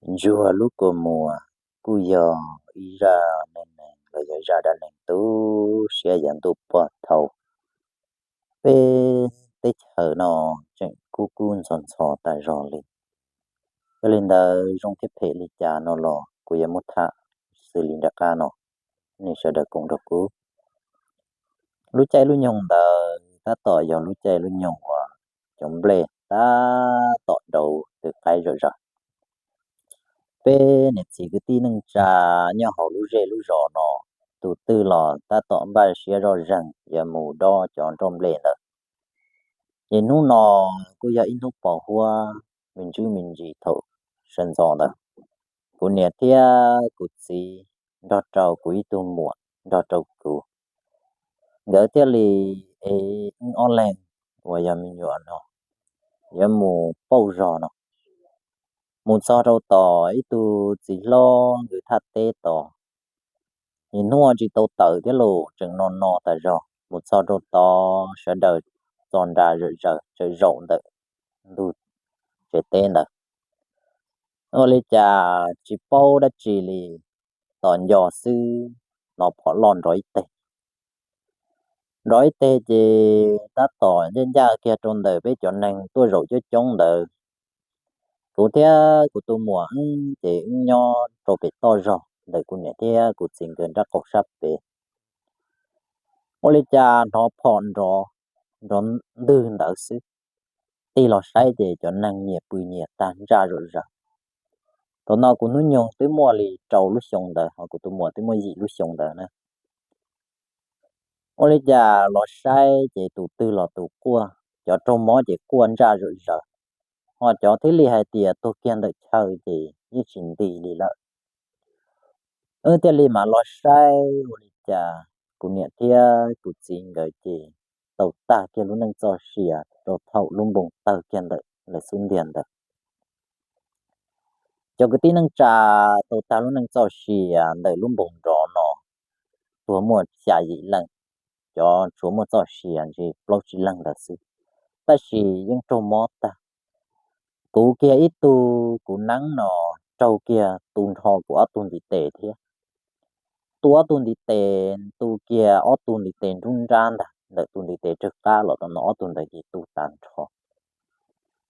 Ntsuag lub kua muag kuj yog ib zaj neej neeg los yog zaj dab neeg tu siab yav ntuj pog thaum peb teb chaws no tseem kub kub ntxhov ntxhov tas zog li. Yog li ntawd zoo thiab phem li cas no los kuv yuav muab tham xws li nram qab no, nej sawv daws koom nrog kuv. Lub caij lub nyoog ntawd tab tom yog lub caij lub nyoog uas cov nplej tab tom dauv tw qaib zom zaws. Peb niam txiv kwv tij neej tsa nyob hauv lub zej lub zos no, tus twg los tab tom npaj siab zoj zeeg yuav mus dob cov nroj nplej ntawd. Ces hnub no kuj yog ib hnub pos huab me ntsis me ntsis thaum sawv ntxov ntawd, kuv niam thiab kuv txiv nrog rau kuv ib tug muam nrog rau kuv, nkawd thiaj li ev wb ob leeg uas yog me nyuam no yuav mus pauj zog no. Mus txog rau tom ib tug txiv hlob nkawd thaj teb tos, nim hnub tsis tau tawm thiab los tseem no no tas zog. Mus txog rau tod sawv daws txo nra zawm zaws tsaws zaum ntawm ntug tsev teb ntawd. Ua li cas tsis paub dab tsi li, tos nco xwb, hnov phom loj nrov ib teg. Nrov ib teg ces tab tom ncaj ncaj kiag rau ntawm peb cov neeg tuaj zaum coob coob ntawd. Kuv thiab kuv tus muam wb ces wb nyob rau pem toj zog ntawm kuv niam thiab kuv txiv nkawd nraub qaum sab pem. Ua li cas hnov phom nrov, nrov ntwg ntawd xwb. Tig los saib ces cov neeg nyias pw nyias tag ntsaj zom zaws. Thaum no kuv hnub nyoog twb muaj li rau lub xyoo ntawd, ho kuv tus muam twb muaj yim lub xyoo ntawd na. Ua li cas los saib ces tus twg los tus quaj, cov raug mob ces quaj ntsaj zom zaws, ho cov thiaj li hais tias tuag kiag ntawm chaw ces yeej tsis nti li lawm. Wb thiaj li mam los saib, ua li cas kuv niam thiab kuv txiv nkawd ces tau tag kiag lub neej txoj sia rau thaum lub npoos tawg kiag ntawm lawv xub ntiag ntawd. Cov kwv tij neej tsa tau tag lub neej txoj sia ntawm lub npoos nrov no tuag muaj xya yim leej, cov tsuas muaj txoj sia ntshe plaub tsib leeg ntawd xwb, tab sis yeej raug mob tag. Kuv kiag ib tug kuv neeb no raug kiag tu nrho kuv ob tug ntiv tes thiab. Tu ob tug ntiv tes, tu kiag ob tug ntiv tes nruab nrab ntag, ntawm tus ntiv tes tsawg qab los tau no ob tug ntawd ces tu tag nrho.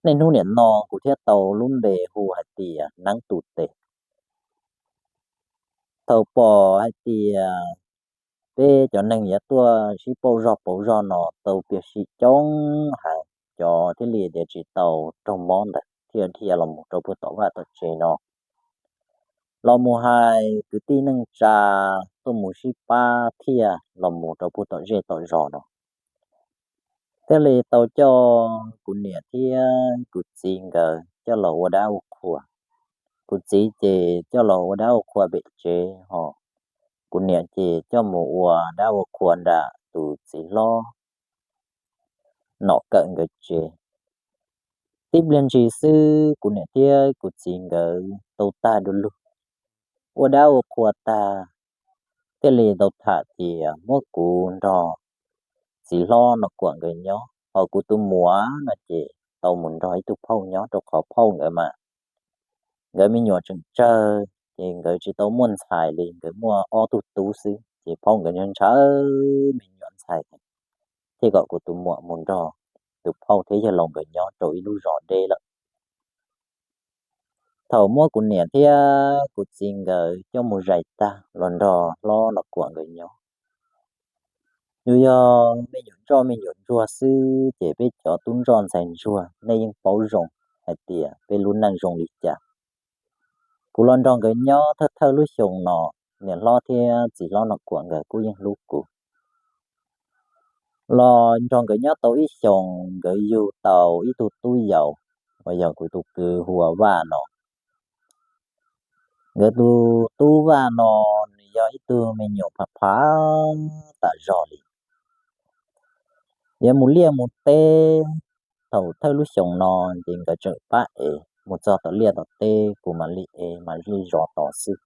Niaj hnub niam no kuv thiaj tau lub npe hu hais tias neeb tu tes. Thaum pom hais tias peb cov neeg yuav tuaj sib pauj zog pauv zog no tau piag sij coob heev, cov thiaj li tias tsis tau raug mob ntawd thiaj dhia los mus rau puag tom vaj tom tsev no. Los mus hais kwv tij neej tsa tuaj mus sib pab thiaj los mus rau puag tom zej tom zos no. Thiaj li tau coj kuv niam thiab kuv txiv nkawd coj los ua dab ua qhua. Kuv txiv ces coj los ua dab ua qhua pem tsev, ho kuv niam ces coj mus ua dab ua qhua nram tus txiv hlob Nom Kawm nkawd tsev. Tib pliag ntshis xwb kuv niam thiab kuv txiv nkawd tau tag du lug, ua dab ua qhua tag, thiaj li tau tham tias muab kuv nrog txiv hlob Nom Kawm nkawd nyob, ho kuv tus muam no ces tau mus nrog ib tug phauj nyob, rau qhov phauj nkawd mas nkawd me nyuam tseem tsawg, ces nkawd tsis tau muaj ntxhais li, nkawd muaj ob tug tub xwb, ces phauj nkawd ntshaw me nyuam ntxhais, thiaj kom kuv tus muam mus nrog tus phauj thiab yawg laus nkawd nyob rau ib lub zos deb lawm. Thaum muab kuv niam thiab kuv txiv nkawd coj mus zais tag los nrog hlob Nom Kawm nkawd nyob, yus yog me nyuam ntsoj me nyuam ntsuag xwb, ces peb cov tub ntsoj ntxhais ntsuag nej yeej paub zoo hais tias peb lub neej zoo li cas. Kuv los nrog nkawd nyob thawj thawj lub xyoo no, niam hlob thiab txiv hlob Nom Kawm nkawd kuj yeej hlub kuv. Los nrog nkawd nyob tau ib xyoos, nkawd yug tau ib tug tub yaus uas yog kuv tus kwv hu ua Vaj no. Nkawd tus tub Vaj no nws yog ib tug me nyuam phav phav tas zog li. Yuav mus liaj mus teb, thaum thawj lub xyoos no ces nkawd tseem pab ev, mus txog tom liaj tom teb kuv mam li ev mam li zov tos xwb.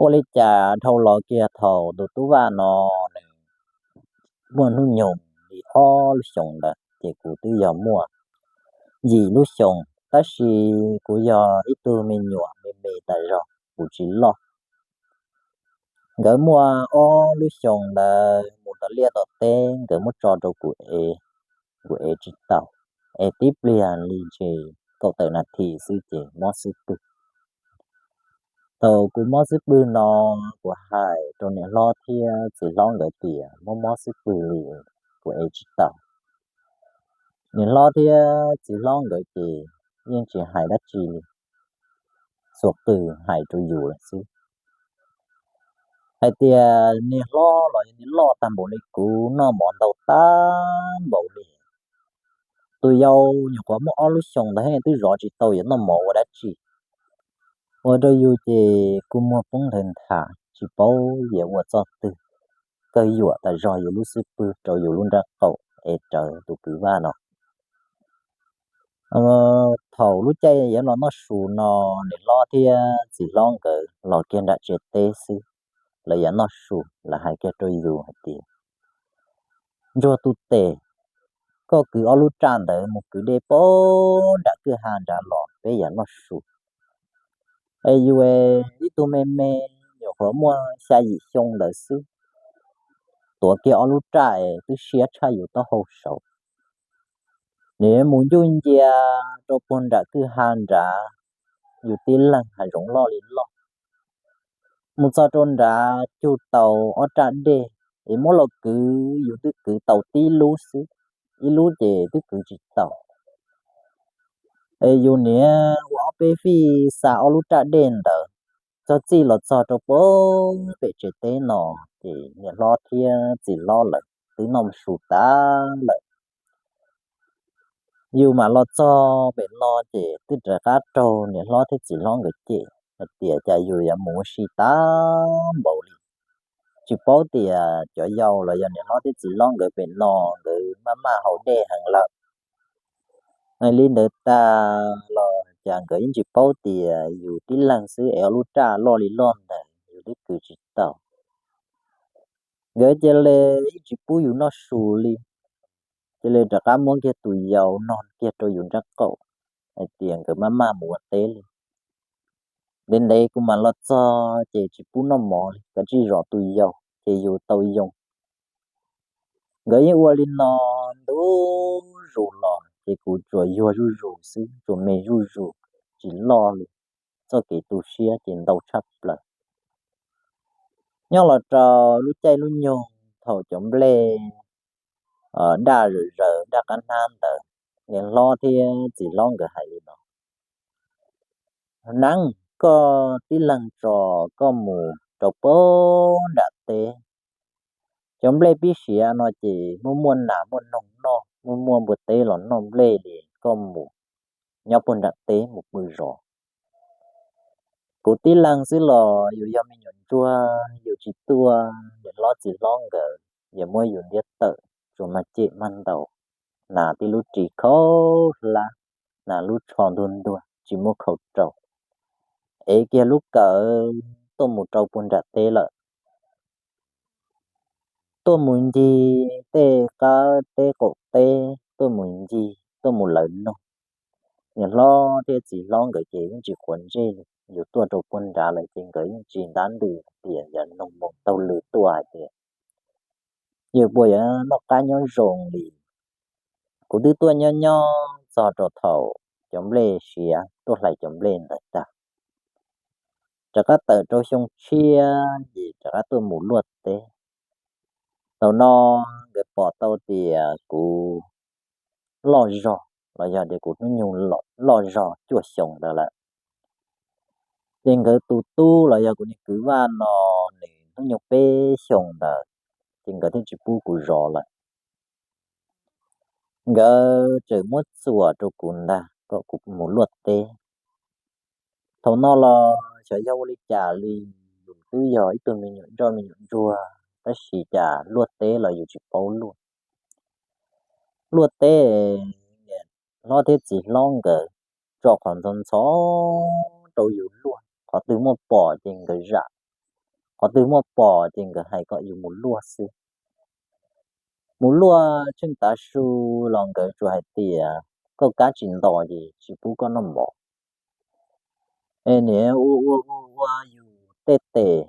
Ua li cas dhau los kiag thaum tus tub Vaj no nws muaj hnub nyoog li ob lub xyoos ntawd ces kuv twb yog muaj yim lub xyoos, Tab sis kuv yog ib tug me nyuam me me tas zog, kuv tsis loj. Nkawd muaj ob lub xyoo ntawd mus tom liaj tom teb, nkawd muab tso rau kuv ev, kuv ev tsis tau. Ev tib pliag li ntsis kaum tawm nas this xwb ces mob xub pwg. Thaum kuv mob xub pwg no, kuv hais rau niam hlob thiab txiv hlob nkawd tias mob mob xub pwg li, kuv ev tsis tau. Niam hlob thiab txiv hlob nkawd ces yeej tsis hais dab tsi li, xuas qws hais rau yus lawm xwb. Hais tias niag hlob los yog niag loj tag npaum li kuv, noj mov ntau tag npaum li. Tus yau nyuam qhuav muaj ob lub xyoo ntawd twb zov tsis tau yuav noj mov ua dab tsi. Ua rau yus ces kuj muag poob nthaws nthav tsis paub yuav ua txoj twg, kawg yuam tas zog yus lub xub pwg rau yus lub nrab qaum es rawv tus kwv Vaj no. Thaum lub caij yuav los noj su no, niam hlob thiab txiv hlob nkawd los kiag nram tsev teb xwb, lawv yuav noj su, lawv hais kiag rau yus hais tias, Ntsuag tus tes, koj kwv ob lub raj ntawd mus kwv dej puag nram kwj ha nrad los peb yuav noj su. Es yus ib tug me me nyuam qhuav muaj xya yim xyoo ntawd xwb, tuav kiag ob lub raj es twb siab tshaj yus taub hau saud. Nws mus ncuj ncia rau puag nram kwj ha nrad, yus tib leeg hav zoov loj li loj, mus txog rau nrad cug tau ob raj dej es muab los kwv, yus twb kwv tau tib lub xwb, ib lub ces twb kwv tsis tau. Es yus niam ua ob peb fij xa ob lub raj dej ntawd, txog txij los txog rau puag pem tsev teb no, ces niam hlob thiab txiv hlob lawv twb noj su tas lawm. Yus mam los txog pem no ces twb rov qab raug niam hlob thiab txiv hlob nkawd cem hais tias cas yus yuav mus ua si tag npaum li. Tsis paub tias cov yau los yog niam hlob thiab txiv hlob nkawd pem no nkawd maj maj haus dej heev lawm. Hais li ntawd tas los cas nkawd yeej tsis paub tias yus tib leeg xwb es ob lub raj loj li loj ntawd yus twb kwv tsis tau. Nkawd cia li yeej tsis pub yus noj su li, cia li rov qab muab kiag tus yau no kiag rau yus nrab qaum hais tias nkawd maj maj mus ua teb li. Ntev ntev kuv mam los txog ces tsis pub noj mov li, kav tsij zov tus yau ces yus tau yoo. Nkawd yeej ua li no ntu zus los ces kuv tsuas yuag zuj zus xwb, tsuas me zuj zus, tsis loj li. Txoj kev tu siab ces ntau tshaj plaws. Nyob los rau lub caij lub nyoog thaum cov nplej daj zawm zaws daj qab hnab ntawd, niam hlob thiab txiv hlob nkawd hais li no, Neeb, koj tib leeg tso koj mus rau puag nram teb. Cov nplej pib siav no ces muaj muaj nas muaj noog noj, muaj muaj npua teb los noj nplej li, koj mus nyob puag nram teb mus pw zov. Kuv tib leeg xwb los yus yog me nyuam ntsuag, yus tsis tuaj, niam hlob txiv hlob nkawd yuav muab yus ntiab tawm, tsuas mag cem mag ntaus, hnav tib lub ris khaub hlab, hnav lub tsho ntuag ntuag tsis muaj khau rau, ev kiag lub kawm tuaj mus rau puag nram teb lawm. Tuaj mus ncig tej qab teb qaum teb, tuaj mus ncig, tuaj mus lawv noog. Niam hlob thiab txiv hlob nkawd ces yeej tsis quav ntsej li, yus tuaj rau puag nrad lawm ces nkawd yeej tsis ntab ntws tias yog noog mus taug lw tuaj hais tias yus puas yuav noj qab nyob zoo li. Kuv twb tuaj nyob nyob txog rau thaum cov nplej siav tuaj hlais cov nplej ntawd tag, rov qab tawm rau xyoo tshiab ces rov qab tuaj mus luaj teb. Thaum no nkawd pom tau tias kuv loj zog los yog tias kuv hnub nyoog loj zog cuaj xyoo ntawd lawm, ces nkawd tus tub los yog kuv niag kwv Vaj no nws hnub nyoog peb xyoo ntawd, ces nkawd thiaj tsis pub kuv zov lawm. Nkawd tseem muab txuas rau kuv ntag kom kuv mus luaj teb. Thaum no los xyov yog ua li cas li, yus twb yog ib tug me nyuam ntsoj me nyuam ntsuag tab sis cas luaj teb los yus tsis paub luaj. Luaj teb, niam hlob thiab txiv hlob nkawd tso qhov ntxhov ntxhov rau yus luaj, qhov twg muaj pos ces nkawd zam, qhov twg muaj pos ces nkawd hais kom yus mus luaj xwb. Mus luaj tsheej tav su los nkawd tsuas hais tias koj kab tsis nto ces tsis pub koj noj mov. Es niam ua ua ua ua yus tej tes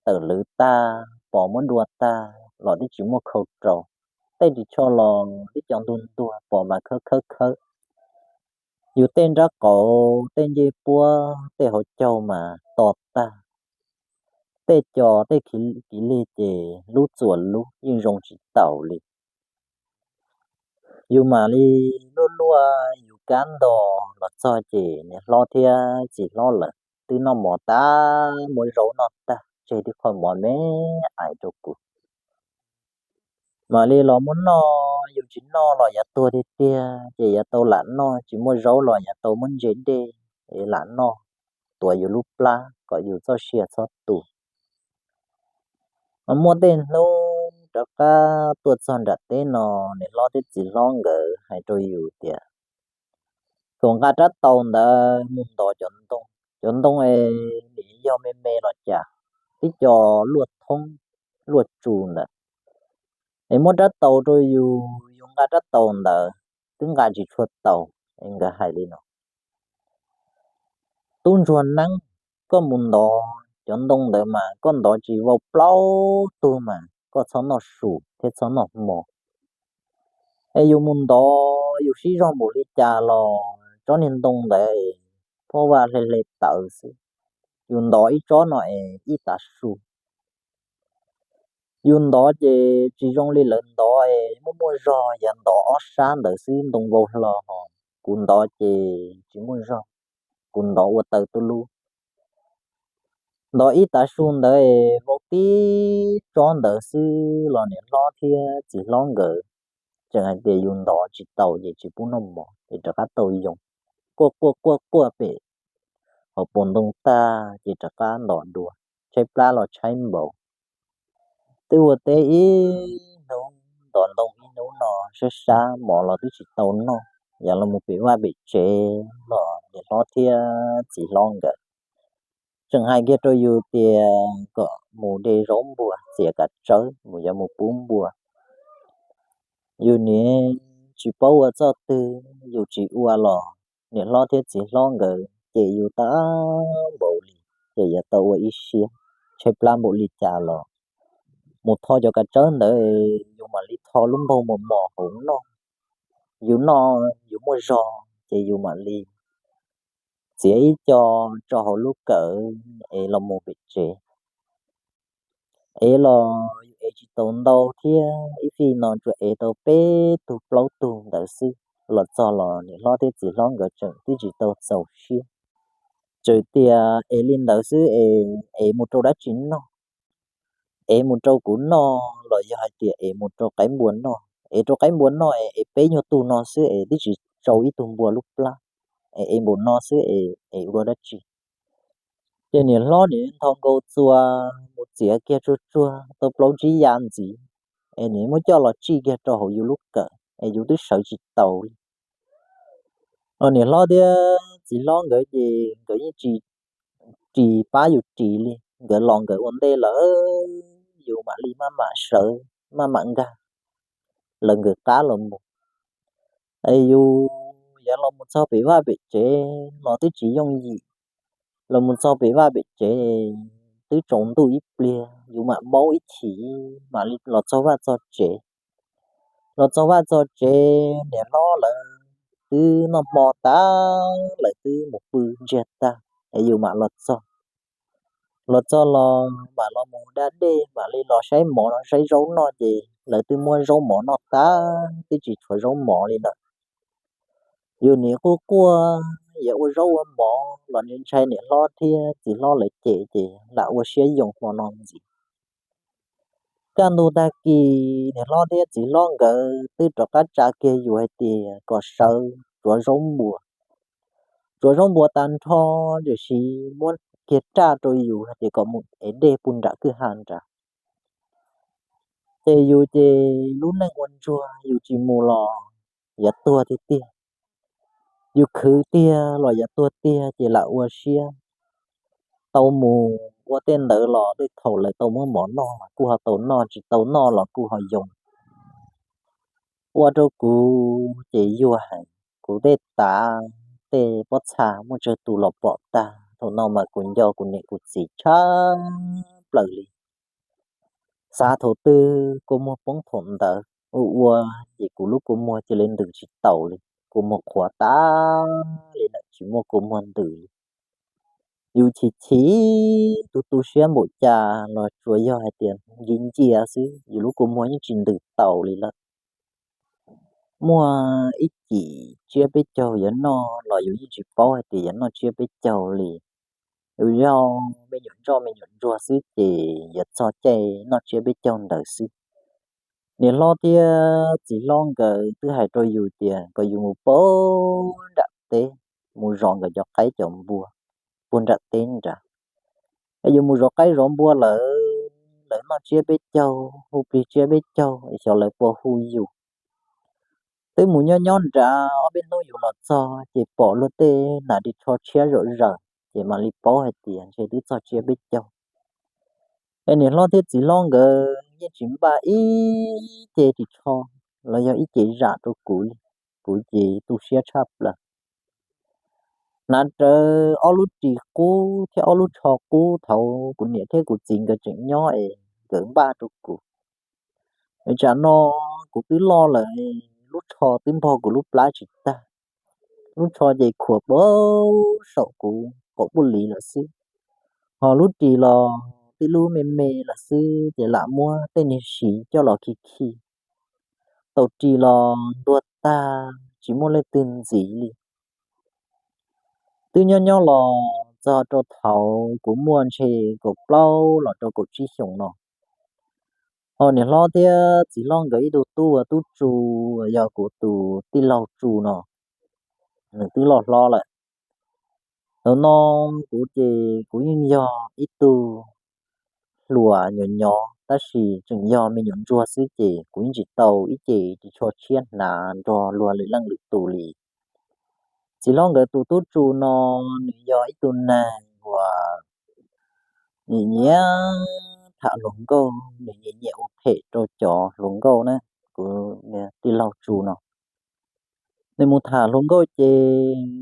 tawm lwv tag, pos muab dua tag los twb tsis muaj khau rau, tej ris tsho los twb cov ntuag ntuag, pos mas khawb khawb khawb. Yus tej nrab qaum, tej ncej puab, tej hauv caug mas to tag. Tej co tej kiv lig ces lub txuas lub yeej zoo tsis taus li. Yus mam li luaj luaj yus kab nto los txog ces niam hlob thiab txiv hlob lawv twb noj mov tag, muab zaub noj tag, tseg tib qho mov me ais rau kuv. Mam li los muab noj, yus tsis noj los yav tuag tiag tiag ces yav tau lam noj, tsis muaj zaub los yav tau muab ntse dej es lam noj, tuav yus lub plab kom yus txoj sia txhob tu. Mas muaj tej hnub rov qab tuaj txog nram teb no, niam hlob thiab txiv hlob nkawd hais rau yus tias kom nqa rab taus ntawd mus ntov cov ntoo. Cov ntoo es nim yog me me los cas, tib co luaj thoob luaj tsu ntawd. Es muab rab taus rau yus, yus nqa rab taus ntawd twb nqa tsis tshua taus. Es nkawd hais li no: Tub ntsuag neeb, koj mus ntov cov ntoo ntawd mas koj ntov tsis vau plaub tug mas koj txhob noj su thiab txhob noj hmo. Es yus mus ntov yus sib zog npaum li cas los tsob niag ntoo ntawd es phob vaj hle hle tawv xwb. Yus ntov ib tsob no es ib tav su. Yus ntov ces tsis zoo li lawv ntov es muaj muaj zog, yav ntov ob sab ntawd xwb ntoo vau hlo ho. Kuv ntov ces tsis muaj zog, kuv ntov ua taw tuj lub. Ntov ib tav su ntawd es vau tib tsob ntawd xwb los niam hlob thiab txiv hlob nkawd tseem hais tias yus ntov tsis taus ces tsis pub noj mov ces rov qab tau yoo. Quaj quaj quaj quaj pem hauv paus ntoo tag ces rov qab ntov dua, tshaib plab los tshaib npaum. Twb ua teb ib hnub ntov ntoo ib hnub no, sab sab mov los twb tsis tau noj, yog los mus pem vaj pem tsev los niam hlob thiab txiv hlob nkawd tseem hais kiag rau yus tias kom mus de zaub npua txiav kav tsawb mus yuav mus pub npua. Yus niam tsis paub ua txoj twg, yus tsis ua los niam hlob thiab txiv hlob nkawd cem yus tag npaum li, ces yuav tau ua ib siab, tshaib plab npaum li cas los mus tho cov kav tsawb ntawd, yus mam li tho lub npaug mos mos hauv noj. Yus noj yus muaj zog ces yus mam li txiav ib co tso hauv lub kawm es los mus pem tsev. Ev los yus ev tsis tau ntau thiab, ib fij no tsuas ev tau peb tug plaub tug ntawd xwb. Los txog los niam hlob thiab txiv hlob nkawd tseem twb tsis tau txaus siab, tseem tias ev li ntawd xwb es ev mus rau dab tsi noj? Ev mus rau kuv noj los yog hais tias ev mus rau qaib npua noj? Ev rau qaib npua noj es ev peb nyuag tug no xwb es twb tsis tsau ib tug npua lub plab, es ev npaum no xwb es ev ua dab tsi? Ces niam hlob nim nthos nkaus txuas mus txiav kiag tsuag tsuag tau plaub tsib yav ntxiv, es nim muab coj los tsij kiag rau hauv yus lub kawm es yus twb sawv tsis taus li. Los niam hlob thiab txiv hlob nkawd ces nkawd yeej tsis ris pab yus ris li, nkawd los nkawd ua ntej lawm, yus mam li maj mam sawv maj mam nkag lawv nkawd qab los mus. Es yus yuav los mus txog pem vaj pem tsev los twb tsis yooj yim, los mus txog pem vaj pem tsev twb tsaus ntuj ib pliag, yus mam maub ib chim mam li los txog vaj txog tsev. Los txog vaj txog tsev niam hlob lawv twb noj hmo tag, lawv twb mus pw ntsiag tag, es yus mam los txog. Los txog los mam los mus da dej, mam li los saib mov saib zaub noj, ces lawv twb muab zaub mov noj tag, twb tsis tshuav zaub mov li lawm. Yus nim quaj quaj yuav ua zaub ua mov los ntshai niam hlob thiab txiv hlob lawv cem, ces lam ua siab yoo hmo no ntxiv. Kaj ntug tag kis niam hlob thiab txiv hlob nkawd twb rov qab tsa kiag yus hais tias kom sawv tsuav zaub npua. Tsuav zaub npua tag nrho, tiam sis muab kiag raj rau yus hais tias kom mus ev dej pug nram kwj ha nrad. Ces yus ces lub neej ua ntsuag, yus tsis mus los yuav tuag tiag tiag. Yus khwv tiag los yuav tuag tiag, ces lam ua siab tau mus ua tej ntawd los tej thaum lawv tau muab mov noj los kuj ho tau noj, tsis tau noj los kuj ho yoo. Ua rau kuv ces yuag heev. kuv tej tav tej pob txha muaj tsawg tus los pom tag. Thaum no mas kuv nco kuv niam kuv txiv tshaj plaws li. Xav thaum twg kua muag poob thaum ntawd, ua ua ces kuv lub kua muag cia li ntws tsis taus li, kua muag qhuav tas li lawm, tsis muaj kua muag ntws li. Yus chim chim, tu tu siab npaum cas los tsuas yog hais tias nci ncia xwb, yus lub kua muag yeej tsis ntws taus li lawm. Muaj ib cim tsiab peb caug yuav noj los yus yeej tsis paub hais tias yuav noj tsiab peb caug li. Yus yog me nyuam ntsoj me nyuam ntsuag xwb ces yuav txog caij noj tsiab peb caug ntawd xwb. Niam hlob thiab txiv hlob nkawd twb hais rau yus tias kom yus mus puag nram teb, mus zov nkawd cov qaib cov npua puag nram teb nrad. Es yus mus zov qaib zov npua lawm, lawv noj tsiab peb caug, hu plig tsiab peb caug, xyov lawv puas hu yus. Twb mus nyob nyob nrad ob peb hnub yus los txog ces pom luag tej hnav ris tsho tshiab zom zaws, ces mam li paub hais tias ntshe twb txog tsiab peb caug. Es niam hlob thiab txiv hlob nkawd yeej tsis npaj ib ce ris tsho los yog ib ce zam rau kuv li, kuv ces tu siab tshaj plaws. Hnav rawv ob lub ris qub thiab ob lub tsho qub thaum kuv niam thiab kuv txiv nkawd tseem nyob es nkawd npaj rau kuv. Tsam no kuv twb loj lawm, lub tsho twb npog kuv lub plab tsis tag. Lub tsho ces khuam puag saum kuv qaum puj liv lawm xwb, ho lub ris los tib lub me me lawm xwb ces lam muab tej niag siv coj los khi khi. Tau ris los ntuag tag tsis muaj leej twg ntxiv li. Twb nyob nyob los txog rau thaum kuv muaj ntshe kaum plaub los rau kaum tsib xyoos no, ho niam hlob thiab txiv hlob nkawd ib tug tub ua tub tsu, yog kuv tus tij laug tsu no, nws twb loj hlob lawm. Thaum no kuv ces kuv yeej yog ib tug hluas nyuam nyuam tab sis tseem yog me nyuam ntsuag xwb ces kuv yeej tsis tau ib ce ris tsho tshiab hnav nrog luag lwm leej lwm tus li. Txiv hlob nkawd tus tub tsu no, nws yog ib tug neeg uas nyiam nyiam tham hluas nkauj, nws nyiam nyiam ua phem rau cov hluas nkauj na. Kuv tij laug tsu no, nws mus tham hluas nkauj ces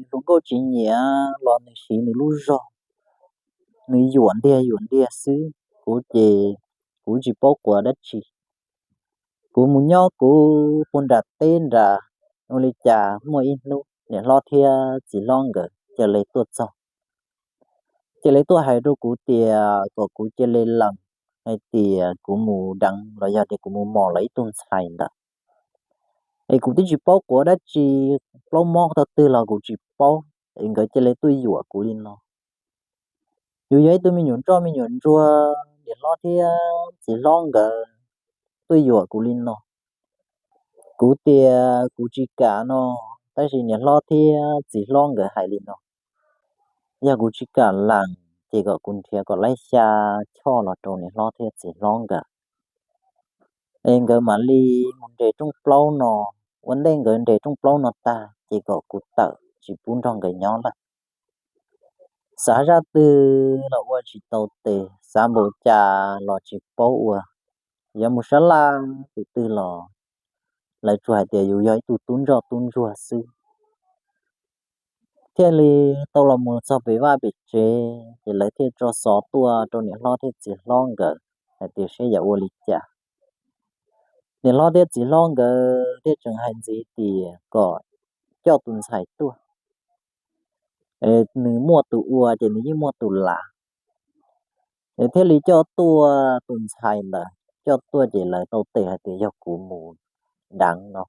hluas nkauj tsis nyiam los nws siv nws lub zog, nws yuam ntiag yuam ntiag xwb. Kuv ces kuv tsis paub quav dab tsi, kuv mus nyob kuv puag nram teb nrad. Ua li cas muaj ib hnub niam hlob thiab txiv hlob nkawd cia li tuaj txog, cia li tuaj hais rau kuv tias kom kuv cia li lees hais tias kuv mus deev los yog tias kuv mus mos lawv ib tug ntxhais ntawd. Es kuv twb tsis paub quav dab tsi, plaub mob tog twg los kuv tsis paub, es nkawd cia li tuaj yuam kuv li no. Yus yog ib tug me nyuam ntsoj me nyuam ntsuag, niam hlob thiab txiv hlob nkawd tuaj yuam kuv li no. Kuv tias kuv tsis kam no, tab sis niam hlob thiab txiv hlob nkawd hais li no, yog kuv tsis kam lees ces kom kuv nrhiav kom laib xya choj los rau niam hlob thiab txiv hlob nkawd, es nkawd mam li mus nres rooj plaub no. Ua ntej nkawd nres rooj plaub no tag ces kom kuv tawm tsis pub nrog nkawd nyob lawm. Xav zaj twg los ua tsis tau tes, xav npaum cas los tsis paub ua. Yuav mus sab laj tus twg los lawv tsuas hais tias yus yog ib tug tub ntsoj tub ntsuag xwb. Thiaj li tau los mus txog pem vaj pem tsev ces lawv thiaj tso xov tuaj rau niam hlob thiab txiv hlob nkawd hais tias seb yuav ua li cas. Niam hlob thiab txiv hlob nkawd thiaj tseem hais ntxiv tias kom coj tus ntxhais tuaj, nws muaj tus ua ces nws yeej muaj tus lav. Thiaj li coj tuaj tus ntxhais ntawd, coj tuaj ces lawv tau tes hais tias yog kuv mus deev no.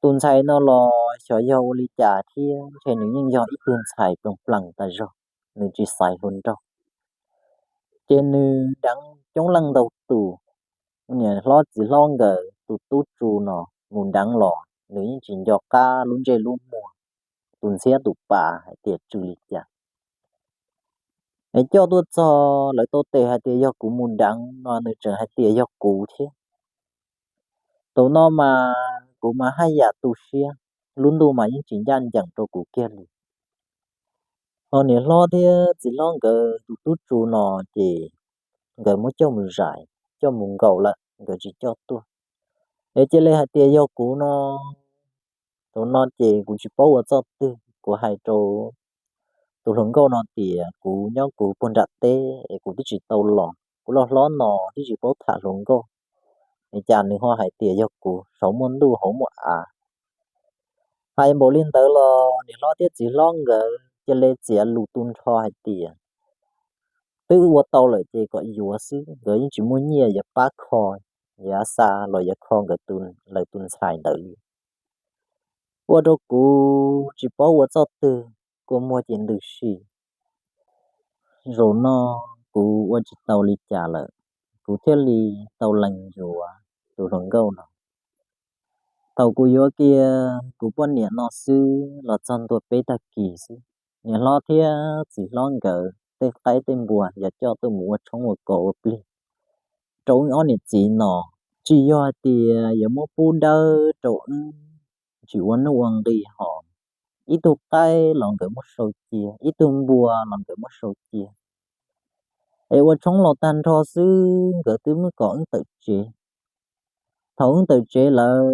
Tus ntxhais no los xyov yog ua li cas thiab ntshe nws yeej yog ib tug ntxhais plees plees tas zog, nws tsis xaiv hluas nraug. Ces nws deev coob leej ntau tus, niam hlob txiv hlob nkawd tus tub tsu no mus deev los nws yeej tsis nco qab lub ntsej lub muag, tus ntxhiab tus pas hais tias tsw li cas. Es coj tuaj txog lawv tau tes hais tias yog kuv mus deev no nws tseem hais tias yog kuv thiab. Thaum no mas kuv mas haj yam tu siab, lub ntuj mas yeej tsis ncaj ncees rau kuv kiag li. Ho niam hlob thiab txiv hlob nkawd tus tub tsu no ces nkawd muab coj mus zais, coj mus nkaum lawm nkawd tsis coj tuaj. Es cia li hais tias yog kuv no, Thaum no ces kuv tsis paub ua txoj twg, kuv hais rau tus hluas nkauj no tias kuv nyob kuv puag nram teb es kuv twb tsis tau los, kuv loj hlob no twb tsis paub tham hluas nkauj, es cas nws ho hais tias yog kuv, saum muaj ntuj hauv muaj av. Hais npaum li ntawd los niam hlob thiab txiv hlob nkawd cia li txiav lus tu nrho hais tias twb ua tau lawm ces kom yuav xwb, nkawd yeej tsis muaj nyiaj yuav pab kho, yuav xa los yuav kho nkawd, lawv tus ntxhais ntawd li. Ua rau kuv tsis paub ua txoj twg, kua muag ces ntws si. Zaum no kuv ua tsis tau li cas lawm, kuv thiaj li tau lees yuav tus hluas nkauj no. Thaum kuv yuav kiag kuv poj niam no xwb los txog ntua peb tag kis xwb, niam hlob thiab txiv hlob nkawd tej qaib tej npua yog coj tuaj mus ua tshoob ua kos ua plig rau wb ob niam txiv no. Tsis yog hais tias yuav muab pub dawb rau wb tsis ua nuj ua nqi hos, ib tug qaib los nkawd muab sau cia, ib tug npua los nkawd muab sau cia, es ua tshoob los tag nrho xwb nkawd twb muab kom wb tawm tsev. Thaum wb tawm tsev lawm,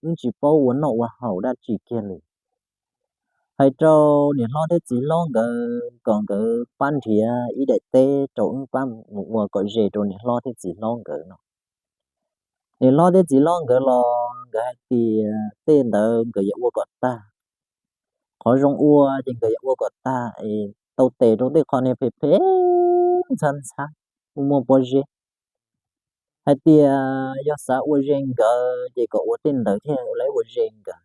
wb tsis paub ua noj ua haus dab tsi kiag li. Hais rau niam hlob thiab txiv hlob nkawd kom nkawd pab nrhiav ib daim teb rau wb pab mus ua kom ze rau niam hlob thiab txiv hlob nkawd no. Niam hlob thiab txiv hlob nkawd los nkawd hais tias tej ntawd nkawd yuav ua kom tag. Qhov zoo ua ces nkawd yuav ua kom tag es tau tes rau tej qhov niag phem phem ntxhab ntxhab, muaj muaj pob zeb. Hais tias yog xav ua ze nkawd ces kom ua tej ntawd thiaj ua lawv ua ze nkawd.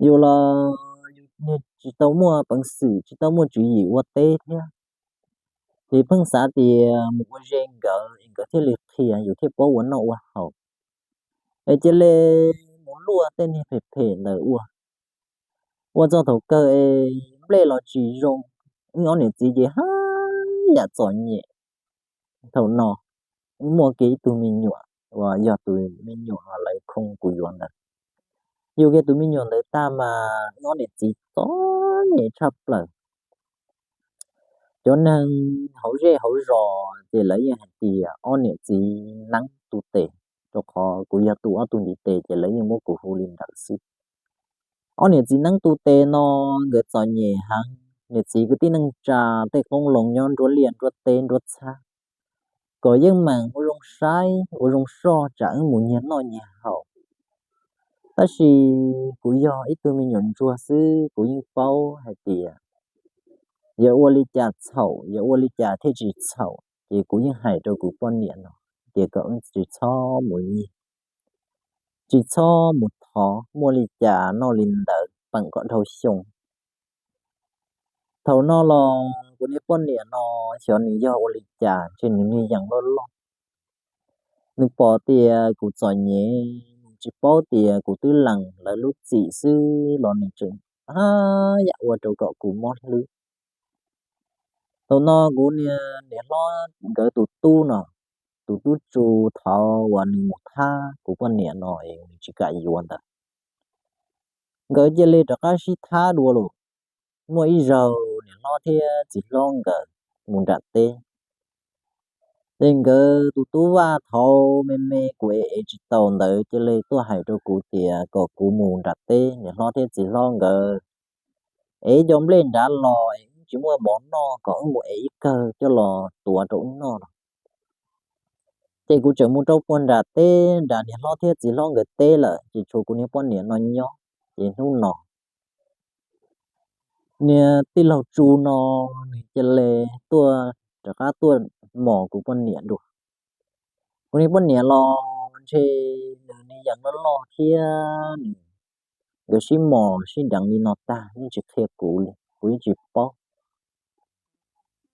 Yus los yus tsis tau muaj peev xwm, tsis tau muaj tswv yim ua teb thiab, ces pheej xav tias mus ua ze nkawd es nkawd thiaj li qhia yus thiaj paub ua noj ua haus. Es cia li mus luaj tej niag phem phem ntawd ua. Ua txog thaum kawg es nplej los tsis zoo, wb ob niam txiv ces haj yam txom nyem. Thaum no wb muaj kiag ib tug me nyuam uas yog tus me nyuam uas lawv khoo kuv yuav ntawd. Yug kiag tus me nyuam ntawd tag mas wb ob niam txiv txom nyem tshaj plaws. Cov neeg hauv zej hauv zos ces lawv yeej hais tias ob niam txiv neeb tu tes, rau qhov kuv yog tus ob tug ntiv tes ces lawv yeej muab kuv hu li ntawd xwb. Ob niam txiv neeb tu tes no nkawd txom nyem heev, niam txiv kwv tij neej tsa tej qoob loo nyob nruab liaj nruab teb nruab txhab, kom yeej meem ua zoo saib ua zoo soj tsam wb mus nyiag noj nyiag haus. Tab sis kuv yog ib tug me nyuam ntsuag xwb, kuv yeej paub hais tias yuav ua li cas txhaum, yuav ua li cas thiaj tsis txhaum, ces kuv yeej hais rau kuv poj niam no tias kom wb tsis txhob mus nyiag, tsis txhob mus thov, muaj li cas noj li ntawd, peem kom dhau xyoo. Thaum no los kuv niag poj niam no xyov nws yog ua li cas, ntshe nws niag yees loj loj. Nws pom tias kuv txom nyem, nws tsis paub tias kuv twb lees lawv lub txim xwb los nws tseem haj yam ua rau kom kuv mob hlwb. Thaum no kuv niag niam hlob nkawd tus tub no, tus tub tsu thaud uas nws mus thab kuv poj niam no es nws tsis kam yuav ntawd, nkawd cia li rov qab sib thab dua lawm. Muaj ib zaug niam hlob thiab txiv hlob nkawd mus nram teb, ces nkawd tus tub Vaj thaud me me kuv ev ev tsis tau ntawd cia li tuaj hais rau kuv tias kom kuv mus nram teb, niam hlob thiab txiv hlob nkawd ev cov nplej nrad los es wb tsis muaj mov noj, kom wb mus ev ib kawg coj los tuav rau wb noj no. Ces kuv tseem mus rau puag nram teb, nram niam hlob thiab txiv hlob nkawd teb lawm, ces tshuav kuv niag poj niam no nyob. Ces hnub no niag tij laug Tsu no nws cia li tuaj, rov qab tuaj mos kuv poj niam dua. Kuv niag poj niam los ntshe nws niag yees loj loj thiab nws, nkawd sib mos sib deev li no tag yeej tsis qhia kuv li, kuv yeej tsis paub.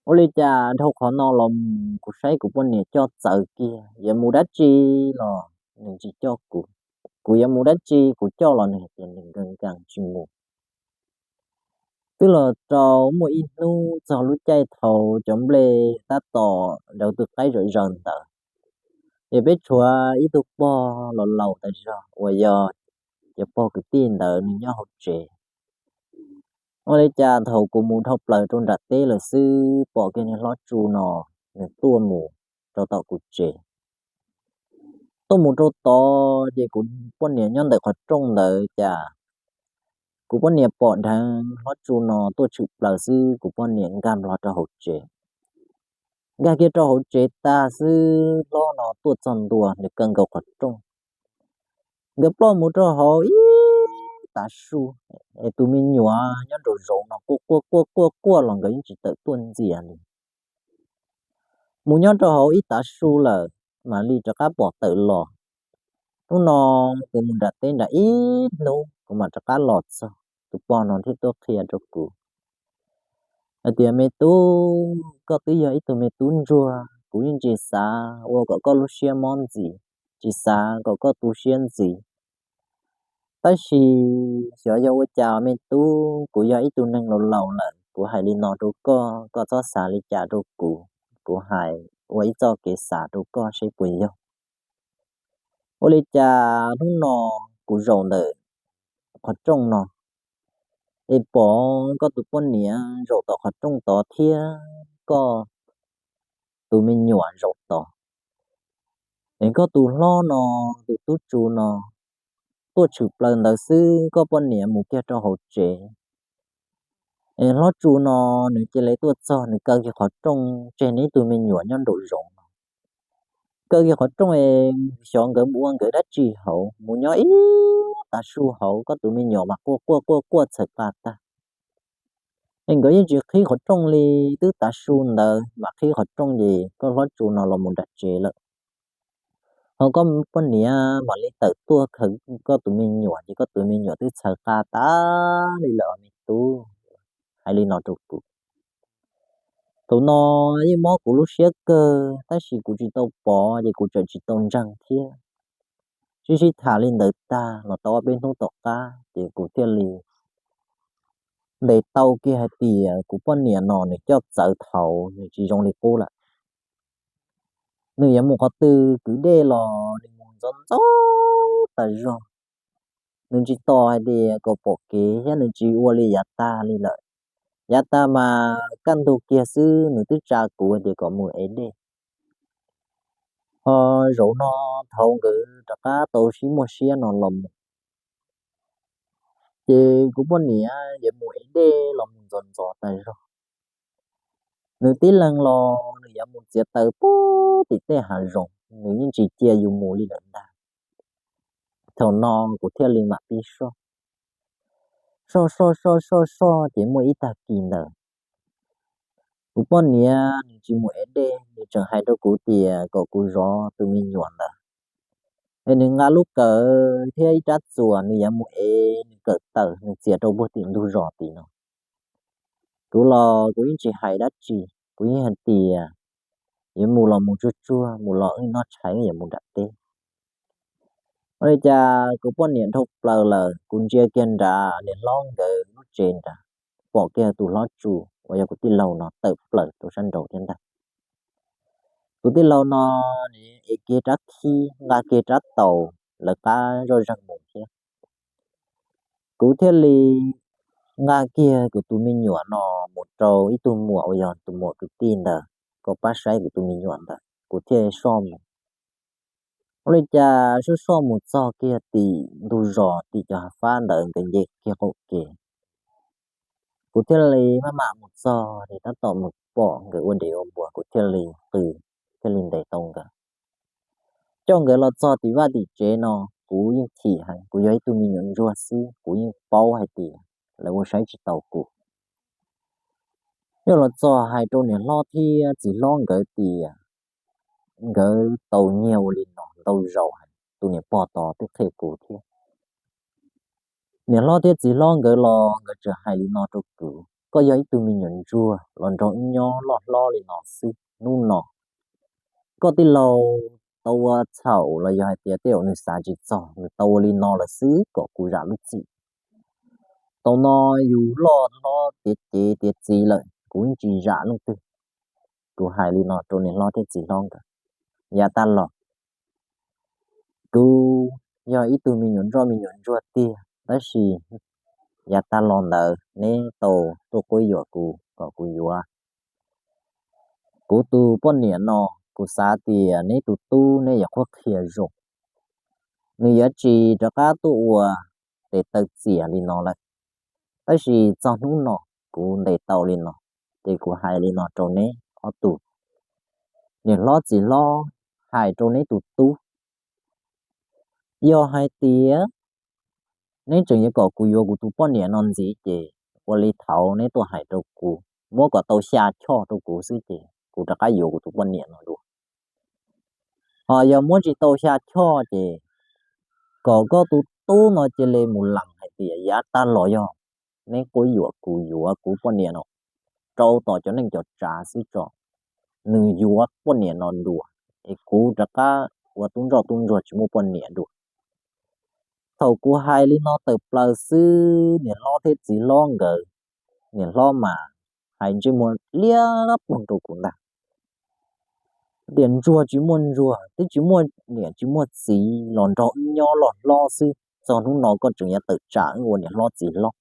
Ua li cas dhau qhov no los mus kuv saib kuv poj niam coj txawv kiag, yuav mus dab tsi los nws tsis coj kuv, kuv yuav mus dab tsi kuv coj los nws hais tias nws nkees nkees tsis mus. Twb los rau muaj ib hnub txog lub caij thaum cov nplej tab tom daws tw qaib zom zaws ntawd, ces peb tshuav ib tug pog los laus tas zog uas yog cov pog kwv tij ntawd nws nyob hauv tsev. Ua li cas thaum kuv mus dhau plaws rau nram teb lawm xwb pom kiag niag hlob Tsu no nws tuaj mus rau tom kuv tsev. Tuaj mus rau tod ces kuv poj niam nyob ntawm qhov rooj ntawd cas kuv poj niam pom dheev hlob Tsu no tuaj tshwm plaws xwb, kuv poj niam nkag nplo rau hauv tsev. Nkag kiag rau hauv tsev tag xwb, hlob no tuaj txog ntua, nws kaw nkaus qhov rooj. Nkawd ploj mus rau hauv ib tav su, es tus me nyuam nyob nraum zoov no quaj quaj quaj quaj quaj los nkawd yeej tsis tawm tuaj ntxias li. Mus nyob rau hauv ib tav su lawm mam li rov qab pom tawm los. Hnub no kuv mus nram teb nram ib hnub kuv mam rov qab los txog, tus pog no thiaj tuaj qhia rau kuv hais tias, Me tub, koj twb yog ib tug me tub ntsuag, kuv yeej tsis xav ua kom koj lub siab mob ntxiv, tsis xav kom koj tu siab ntxiv. Tab sis xyov yog ua cas me tub, kuv yog ib tug neeg laus laus lawm, kuv hais li no rau koj, koj txhob xav li cas rau kuv, kuv hais ua ib txoj kev xav rau koj seb puas yog. Ua li cas hnub no kuv zaum ntawm qhov rooj no, es pom koj tus poj niam zaum tom qhov rooj tod thiab koj tus me nyuam zaum tod, es koj tus hlob no, tus tub Tsu no tuaj tshwm plaws ntawd xwb, koj poj niam mus kiag rau hauv tsev. Es hlob Tsu no nws cia li tuaj txog, nws kaw kiag qhov rooj tseg neb tus me nyuam nyob nraum zoov no. Kaw kiag qhov rooj es xyov nkawd mus ua nkawd dab tsi hauv, mus nyob ib tav su hauv, koj tus me nyuam mas quaj quaj quaj quaj txhawv qa tag. Es nkawd yeej tsis qhib qhov rooj li, twb tav su ntawd mam qhib qhov rooj ces koj hlob Tsu no los mus nram tsev lawm. Ho koj poj niam mam li tawm tuaj khaws koj tus me nyuam ces koj tus me nyuam twb txhawv qa tag li lawm me tub. Hais li no rau kuv. Thaum no yeej mob kuv lub siab kawg tab sis kuv tsis tau pom ces kuv tseem tsis tau ntseeg thiab. Sib sib tham li ntawd tag los tau ob peb hnub tom qab ces kuv thiaj li ntes tau kiag hais tias kuv poj niam no nws coj txawv thaum nws tsis zoo li qub lawm. Nws yuav mus qhov twg kwv dej los nws mus ntxov ntxov tas zog. Nws tsis tos hais tias kom pom kev thiab nws tsis ua li yav tag li lawm. Yav tag mas kaj ntug kiag xwb nws twb tsa kuv hais tias kom mus ev dej. Ho zaum no thaum nkawd rov qab tau sib muaj siab no los mus, ces kuv poj niam yuav mus ev dej los mus ntxov ntxov tas zog. Nws tib leeg los nws yuav mus txiav taws puag tim tej hav zoov, nws yeej tsis cia yus mus li lawm ntag. Thaum no kuv thiaj li mam pib soj, soj soj soj soj soj ces muaj ib tag kis ntawd kuv poj niam nws tsis mus ev dej, nws tseem hais rau kuv tias kom kuv zov tus me nyuam ntawd. Es nws nqa lub kawm thiab ib rab txuas nws yuav mus ev nws kawm taws nws txiav rau puag tim ntug zos tim no. Kuv los kuv yeej tsis hais dab tsi, kuv yeej hais tias yuav mus los mus tsuag tsuag, mus los wb noj tshais wb yuav mus nram teb. Ua li cas kuv poj niam dhau plaws lawm, kuv ntsia kiag nrad niam hlob nkawd lub tsev nrad, pom kiag tus hlob Tsu uas yog kuv tij laug no tawm plaws rau sab nraud thiab ntag. Tus tij laug no nws ev kiag rab khib, nqa kiag rab taus, lawv qab zoj zeeg mus thiab. Kuv thiaj li nqa kiag kuv tus me nyuam no mus rau ib tug muam uas yog tus muam kwv tij ntawd kom pab saib kuv tus me nyuam ntawd, kuv thiaj soj mus. Ua li cas soj soj mus txog kiag tim ntug zos tim cov hav fab ntawd nkawd nce kiag qaum kev. Kuv thiaj li maj mam mus txog es tab tom mus pom nkawd ua dev ua npua, kuv thiaj li qw, thiaj li ntes tau nkawd. Coj nkawd los txog tim vaj tim tsev no, kuv yeej chim heev, kuv yog ib tug me nyuam ntsuag xwb, kuv yeej paub hais tias lawv ua saib tsis taus kuv. Coj los txog hais rau niam hlob thiab txiv hlob nkawd tias nkawd tau nyiag ua li no ntau zaus heev, tus niam pog tod twb qhia kuv thiab. Niam hlob thiab txiv hlob nkawd los nkawd tseem hais li no rau kuv, koj yog ib tug me nyuam ntsuag los nrog wb nyob loj hlob li no xwb, hnub no koj tij laug tau ua txhaum los yog hais tias tej zaum nws xav tsis txog, nws tau ua li no lawm xwb kom kuv zam lub txim. Thaum no yus loj hlob tiav cev tiav txiv lawm, kuv yeej tsis zam leej twg. Kuv hais li no rau niam hlob thiab txiv hlob nkawd. Yav tag los kuv yog ib tug me nyuam nroj me nyuam ntsuag tiag, tab sis yav tag los ntawd neb tau tuaj quab yuam kuv kom kuv yuav kuv tus poj niam no. Kuv xav tias neb tus tub neb yuav qhuab qhia zoo, nws yuav tsis rov qab tuaj ua tes taw txias li no lawm. Tab sis txog hnub no kuv ntes tau li no, ces kuv hais li no rau neb ob tug niam hlob txiv hlob, hais rau neb tus tub, yog hais tias neb tseem yuav kom kuv yuav kuv tus poj niam no ntxiv ces ua li thaud neb tuaj hais rau kuv, muab kom tau xya choj rau kuv xwb ces kuv rov qab yuav kuv tus poj niam no dua. Ho yog muab tsis tau xya choj ces kom koj tus tub no cia li mus lees hais tias yav tag los yog neb quab yuam kuv yuav kuv poj niam no rau tom cov neej cov tsav xwb tso, nws yuav poj niam no dua, es kuv rov qab ua tub ntsoj tub ntsuag tsis muaj poj niam dua. Thaum kuv hais li no tawm plaws xwb, niam hlob thiab txiv hlob nkawd, niam hlob mas hais ntsej muag liab ploog rau kuv ntag, tias ntsuag tsis muaj ntsuag, twb tsis muaj niam tsis muaj txiv los nrog wb nyob loj hlob xwb, txog hnub no koj tseem yuav tawm tsam wb ua niam hlob txiv hlob.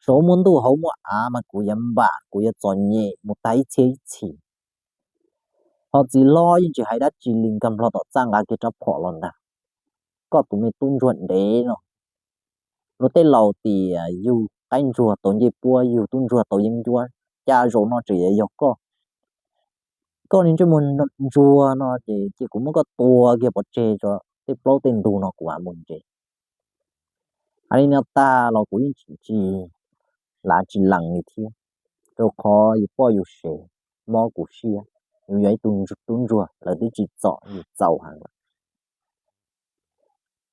Saum muaj ntuj hauv muaj av mas kuv yuav npam, kuv yuav txom nyem mus tag ib txhiab ib txhis. Ho txiv hlob yeej tsis hais dab tsi li, nkag nplho tom txaj nqa kiag rab phom los ntag. Koj tus me tub ntsuag dev no, luag tej laus tias yug qaib ntsuag tau ncej puab, yug tub ntsuag tau yeeb ncuab, cas zaum no tseem yuav yog koj. Koj niag ntsej muag ntsuag no ces cia kuv muab koj tua kiag pov tseg tso, tej plaub tej ntug no kuv mam mus ntses. Hais li no tag los kuv yeej tsis, lav tsis lees li thiab, rau qhov yus poj yus sev mob kuv siab, yus yog ib tug tub ntsuag lawv twb tsis txom yus txaus heev lawm.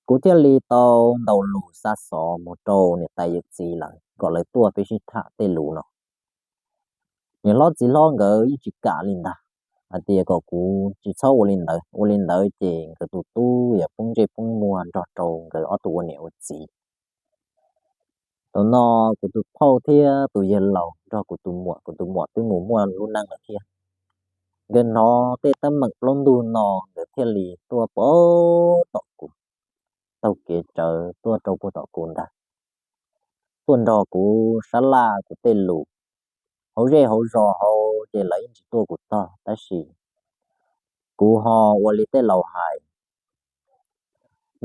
Kuv thiaj li tau ntaus lus xa xov mus rau niam tais yawm txiv lawv kom lawv tuaj peb sib tham tej lus no. Niam hlob txiv hlob nkawd yeej tsis kam li ntag, hais tias kom kuv tsis txhob ua li ntawd, ua li ntawd ces nkawd tus tub yuav poob ntsej poob muag nrog rau nkawd ob tug ua niam ua txiv. Thaum no kuv tus phauj thiab tus yawg laus nrog kuv tus muam, kuv tus muam twb mus muaj lub neej lawm thiab, nkawd hnov tej teeb meem plaub ntug no nkawd thiaj li tuaj puag tom kuv, taug kev tsawv tuaj rau puag tom kuv ntag, tuaj nrog kuv sab laj kuv tej lus. Hauv zej hauv zos hauv ces lawv yeej tsis tuaj kuv tog, tab sis kuv ho ua li tej laus hais,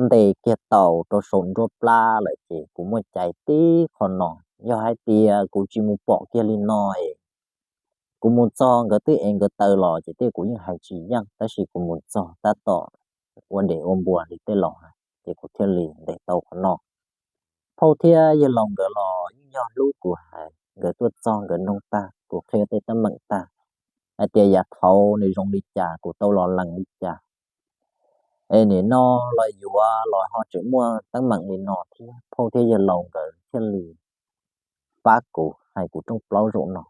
ntes kiag taus rau saum nruab plab lawm ces kuv muaj cai tib qho no. Yog hais tias kuv tsis mus pom kiag li no es kuv mus txog nkawd twb ev nkawd taw los ces tej kuv yeej hais tsis yeej, tab sis kuv mus txog tab tom ua dej ua npua li tej laus hais, ces kuv thiaj li ntes tau qhov no. Phauj thiab yawg laus nkawd los yeej yog hlub kuv heev, nkawd tuaj txog nkawd noog tag, kuv qhia tej teeb meem tag, hais tias yav thaud nws zoo li cas, kuv tau los lees li cas. Es nim no los yuav los ho tseem muaj teeb meem li no thiab, phauj thiab yawg laus nkawd thiaj li pab kuv hais kuv rooj plaub zaum no.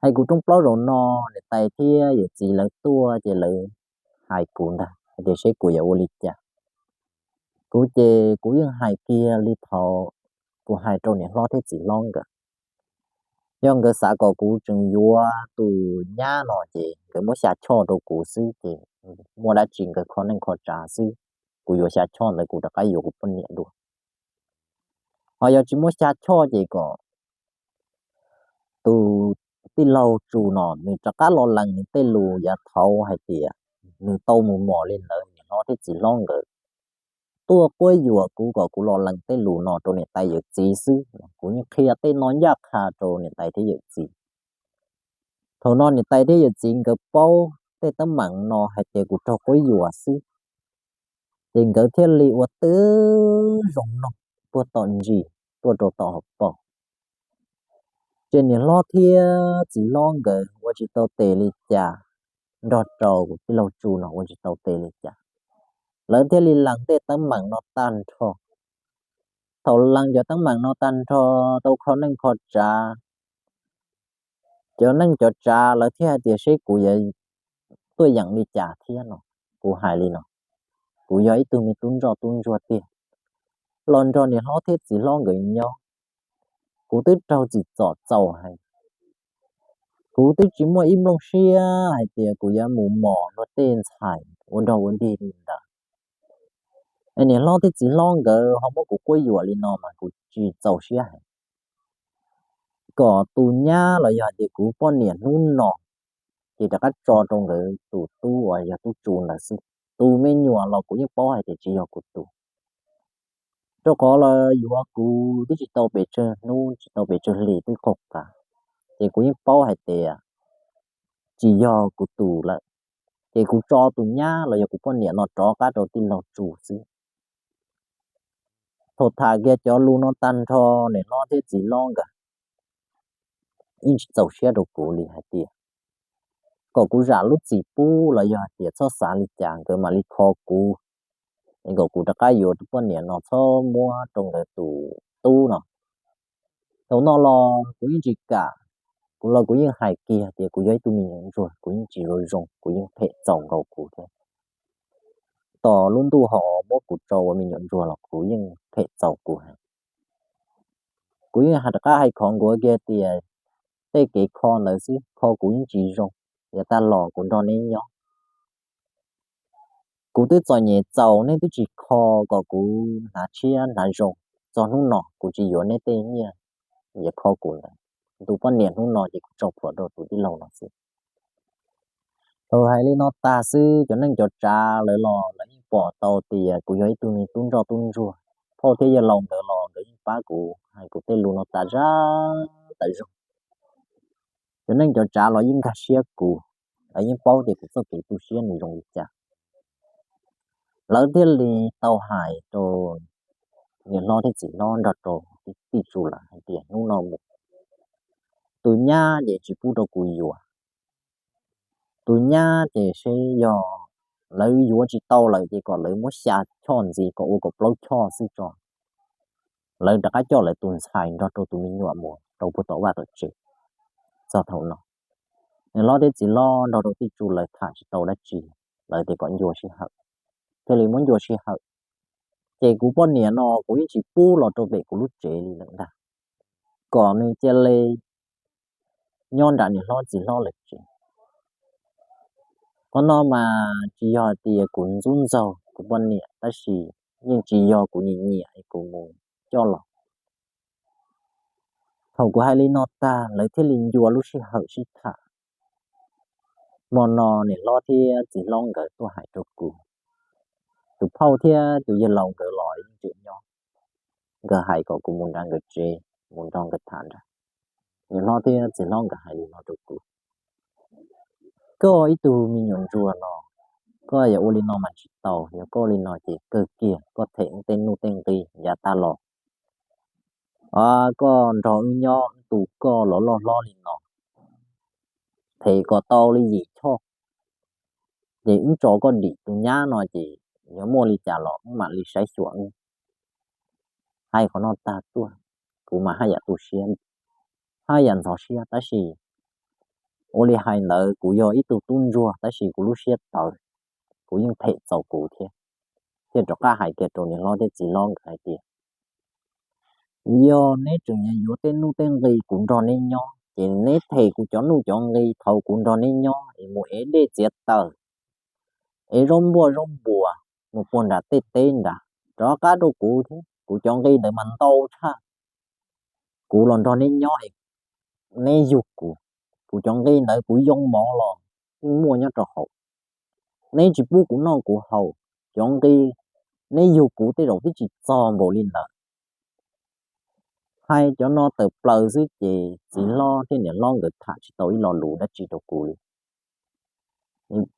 Hais kuv rooj plaub zaum no, niam tais thiab yawm txiv lawv tuaj ces lawv hais kuv ntag, hais tias seb kuv yuav ua li cas. Kuv ces kuv yeej hais kiag li thaud kuv hais rau niam hlob thiab txiv hlob nkawd. Yog nkawd xav kom kuv tseem yuav tus nyab no ces nkawd muab xya choj rau kuv xwb ces muaj dab tsi nkawd kho neej kho tsav xwb, kuv yuav xya choj ntawd kuv rov qab yuav kuv poj niam dua. Ho yog tsis muab xya choj ces kom tus tij laug Tsu no nws rov qab los lees nws tej lus yav thaud hais tias nws tau mus mos li ntawd, niam hlob thiab txiv hlob nkawd tuaj quab yuam kuv kom kuv los lees tej lus no rau niam tais yawm txiv xwb. Kuv yeej qhia tej no ncaj qha rau niam tais thiab yawm txiv. Thaum no niam tais thiab yawm txiv nkawd paub tej teeb meem no hais tias kuv raug quab yuam xwb, ces nkawd thiaj li ua tib zoo noog puag tom ntsis tuaj rau tom hauv paus. Ces niam hlob thiab txiv hlob nkawd ua tsis tau tes li cas, nrog rau kuv tij laug Tsu no ua tsis tau tes li cas, lawv thiaj li lees tej teeb meem no tag nrho. Thaum lees cov teeb meem no tag nrho, tau kho neej kho tsav, cov neej cov tsav lawv thiaj hais tias seb kuv yuav tuaj yeem li cas thiab no. Kuv hais li no, kuv yog ib tug me tub ntsoj tub ntsuag tiag, los nrog niam hlob thiab txiv hlob nkawd nyob, kuv twb raug txim txom txaus heev. Kuv twb tsis muaj ib nplooj siab hais tias kuv yuav mus mos luag tej ntxhais ua dog ua dig li ntawd. Es niam hlob thiab txiv hlob nkawd ho muab kuv quab yuam li no mas kuv tsis txaus siab heev. Kom tus nyab los yog hais tias kuv poj niam hnub no ces rov qab tso rau nkawd tus tub uas yog tub Tsu ntawd xwb. tus me nyuam los kuv yeej paub hais tias tsis yog kuv tus. Rau qhov los yuav kuv twb tsis tau pes tsawg hnub tsis tau pes tsawg hlis twb qaug qab, ces kuv yeej paub hais tias tsis yog kuv tus lawm. Ces kuv tso tus nyab los yog kuv poj niam no rov qab rau tij laug Tsu xwb. Thaum tham kiag cov lus no tag nrho, niam hlob thiab txiv hlob nkawd yeej tsis txaus siab rau kuv li hais tias kom kuv zam lub txim pub los yog hais tias txhob xav li cas nkawd mam li kho kuv, es kom kuv rov qab yuav tus poj niam no txhob muab rau nkawd tus tub no. Thaum no los kuv yeej tsis kam, kuv los kuv yeej hais kiag tias kuv yog ib tug me nyuam ntsuag, kuv yeej tsis zoo zoo, kuv yeej phem txaus nkaus kuv thiab. Tom lub ntuj ho muab kuv tso ua me nyuam ntsuag los kuv yeej phem txaus kuv heev. Kuv yeej hais rov qab hais khov nkuav kiag tias tej kev kho ntawd xwb, kho kuv yeej tsis zoo, yav tag los kuv nrog neb nyob. Kuv twb txom nyem txaus neb twb tsis kho kom kuv hnav tshiab hnav zoo, txog hnub no kuv tsis yuav neb tej nyiaj, nyiaj kho kuv ntawd, tus poj niam hnub no ces kuv tso plhuav rau tus tij laug no xwb. Thaum hais li no tag xwb, cov neej cov tsav lawv los lawv yeej pom tau tias kuv yog ib tug me tub ntsoj tub ntsuag. Phauj thiab yawg laus nkawd los nkawd yeej pab kuv hais kuv tej lus no tas zaj tas zog. Cov neej cov tsav los yeej nkag siab kuv, lawv yeej paub tias kuv txoj kev tu siab nws zoo li cas. Lawv thiaj li tau hais rau niam hlob thiab txiv hlob nrog rau tij Tsu lawm hais tias hnub no mus, tus nyab ces tsis pub rau kuv yuav. Tus nyab ces seb yog lawv yuav tsis tau lawm ces kom lawv muab xya choj ntxiv kom ua kaum plaub choj xwb tso. Lawv rov qab coj lawv tus ntxhais nrog rau tus me nyuam mus rau puag tom vaj tom tsev. Txog thaum no, niam hlob thiab txiv hlob nrog rau tij Tsu lawv tham tsis tau dab tsi, lawv tias kom ncua sij hawm, thiaj li muab ncua sij hawm. Ces kuv poj niam no kuv yeej tsis pub los rau pem kuv lub tsev li lawm ntag, kom nws cia li nyob nram niam hlob txiv hlob lawv tsev. Qhov no mas tsis yog hais tias kuv ntxub ntxaug kuv poj niam, tab sis yeej tsis yog kuv nyiam nyiam es kuv mus coj los. Thaum kuv hais li no tag, lawv thiaj li ncua lub sij hawm sib tham. Hmo no niam hlob thiab txiv hlob nkawd tuaj hais rau kuv, tus phauj thiab tus yawg laus nkawd los yeej tseem nyob, nkawd hais kom kuv mus nram nkawd tsev mus nrog nkawd tham nrad. Niam hlob thiab txiv hlob nkawd hais li no rau kuv: Koj ib tug me nyuam ntsuag no, koj yuav ua li no mas tsis tau, yog koj ua li no ces kawg kiag koj them tej nuj tej nqi yav tag los. Koj nrog wb nyob wb tu koj los loj hlob li no, them kom tau li yim choj, ces wb tso koj dim tus nyab no ces yog muaj li cas los wb mam li saib xyuas wb. Hais qhov no tag tuaj, kuv mas haj yam tu siab, haj yam ntxhov siab, tab sis ua li hais ntawd kuv yog ib tug tub ntsuag tab sis kuv lub siab tawv, kuv yeej phem txaus kuv thiab. Thiaj rov qab hais kiag rau niam hlob thiab txiv hlob nkawd hais tias: Yog neb tseem yuav tej nuj tej nqi kuv nrog neb nyob ces neb them kuv cov nuj cov nqi thaum kuv nrog neb nyob es mus ev dej txiav taws, ev zaub npuaj zaub npua, mus puag nram tej teb nrad, rov qab rau kuv thiab. Kuv cov nqi ntawd mas ntau tshaj, kuv los nrog neb nyob es neb yug kuv, kuv cov nqi ntawd kuv yoo mov los yeej muaj nyob rau hauv. Neb tsis pub kuv noj kuv haus, cov nqi neb yug kuv tej zaum twb tsis txog npaum li ntawd. Hais cov no tawm plaws xwb ces txiv hlob thiab niam hlob nkawd tham tsis tau ib lo lus dab tsi rau kuv li.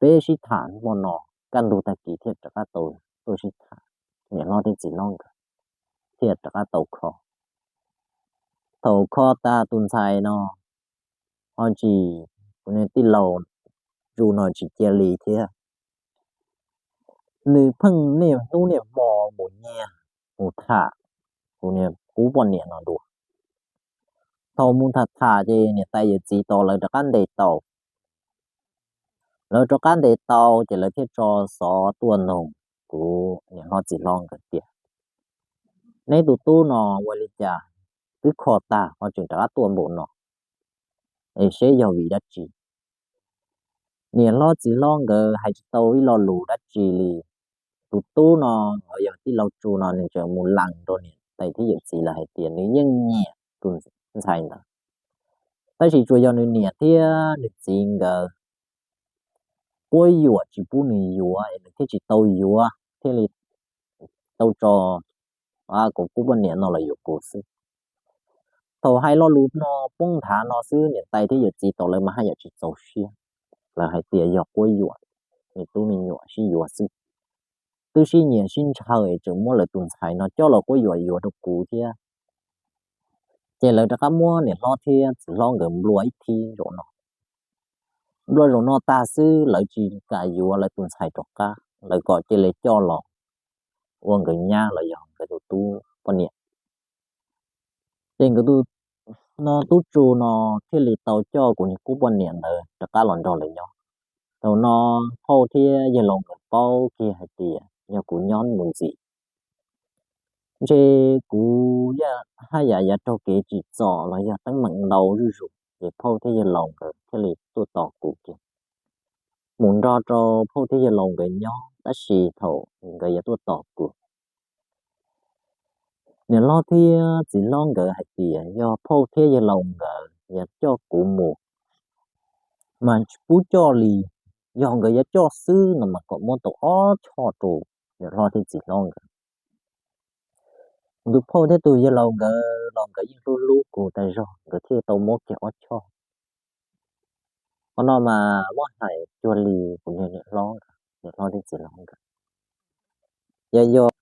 Peb sib tham hmo no, kaj ntug tag kis thiaj rov qab tau tuaj sib tham, niam hlob thiab txiv hlob nkawd thiaj rov qab tau kho. Thaum kho tag tus ntxhais no, ho tsis, kuv niag tij laug Tsu no tsis cia li thiab. Nws pheej niaj hnub niaj hmo mus nyiag, mus tham kuv niag qub poj niam no dua. Thaum mus tham tham ces niam tais yawm txiv tos lawv rov qab ntes tau. Lawv rov qab ntes tau ces lawv thiaj tso xov tuaj nug kuv niam hlob txiv hlob nkawd tias: Neb tus tub no ua li cas twb kho tag ho tseem rov qab tuaj npaum no, es seb yog vim dab tsi? Niam hlob txiv hlob nkawd hais tsis tau ib lo lus dab tsi li. Tus tub no, uas yog tij laug Tsu no, nws tseem mus lees rau niam tais thiab yawm txiv lawv hais tias nws yeej nyiam tus ntxhais ntawd, tab sis tsuas yog nws niam thiab nws txiv nkawd quab yuam tsis pub nws yuav es nws thiaj tsis tau yuav thiaj li tau tso kuv qub poj niam no los yuav kuv xwb. Thaum hais lo lus no poob nthav no xwb niam tais thiab yawm txiv tau lawv mas haj yam tsis txaus siab, lawv hais tias yog quab yuam me tub me nyuam sib yuav xwb. Twb sib nyiam sib ntshaw es tseem muab lawv tus ntxhais no coj los quab yuam yuav rau kuv thiab. Ces lawv rov qab muab niam hlob thiab txiv hlob nkawd nplua ib thib zaum no. Nplua zaum no tag xwb lawv tsis kam yuav lawv tus ntxhais rov qab, lawv kom cia li coj los ua nkawd nyab los yog nkawd tus tub poj niam. Ces nkawd tus no tub tsu no thiaj li tau coj kuv niag qub poj niam ntawd rov qab los nrog lawv nyob. Thaum no phauj thiab yawg laus nkawd paub kiag hais tias yog kuv nyob mus ntxiv ntshe kuv haj yam yuav raug kev tsim txom los yog teeb meem ntau zuj zus, ces phauj thiab yawg laus nkawd thiaj li tuaj tos kuv kiag. Mus nrog rau phauj thiab yawg laus nkawd nyob, tab sis thaum nkawd yuav tuaj tos kuv, niam hlob thiab txiv hlob nkawd hais tias yog phauj thiab yawg laus nkawd yuav coj kuv mus mas tsis pub coj li, yog nkawd yuav coj xwb no mas kom muab tau ob choj rau niam hlob thiab txiv hlob nkawd. Tus phauj thiab tus yawg laus nkawd los nkawd yeej hlub hlub kuv tas zog, nkawd thiaj tau muab kiag ob choj. Qhov no mas muab hais cuag li kuv niag niam hlob, niam hlob thiab txiv hlob nkawd, yog yog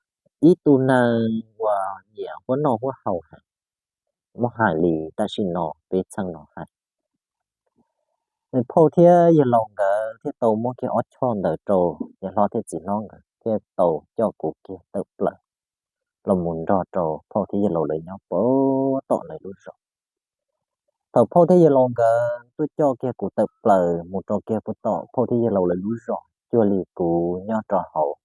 ib tug neeg uas nyiam huab noj huab haus heev, muab hais li tam sim no peb txheej no hais, phauj thiab yawg laus nkawd thiaj tau muab kiag ob choj ntawd rau niam hlob thiab txiv hlob nkawd thiaj tau coj kuv kiag tawm plaws los mus nrog rau phauj thiab yawg laus lawv nyob puag tom lawv lub zos. Thaum phauj thiab yawg laus nkawd tuaj coj kiag kuv tawm plaws mus rau kiag puag tom phauj thiab yawg laus lawv lub zos, cuag li kuv nyob rau hauv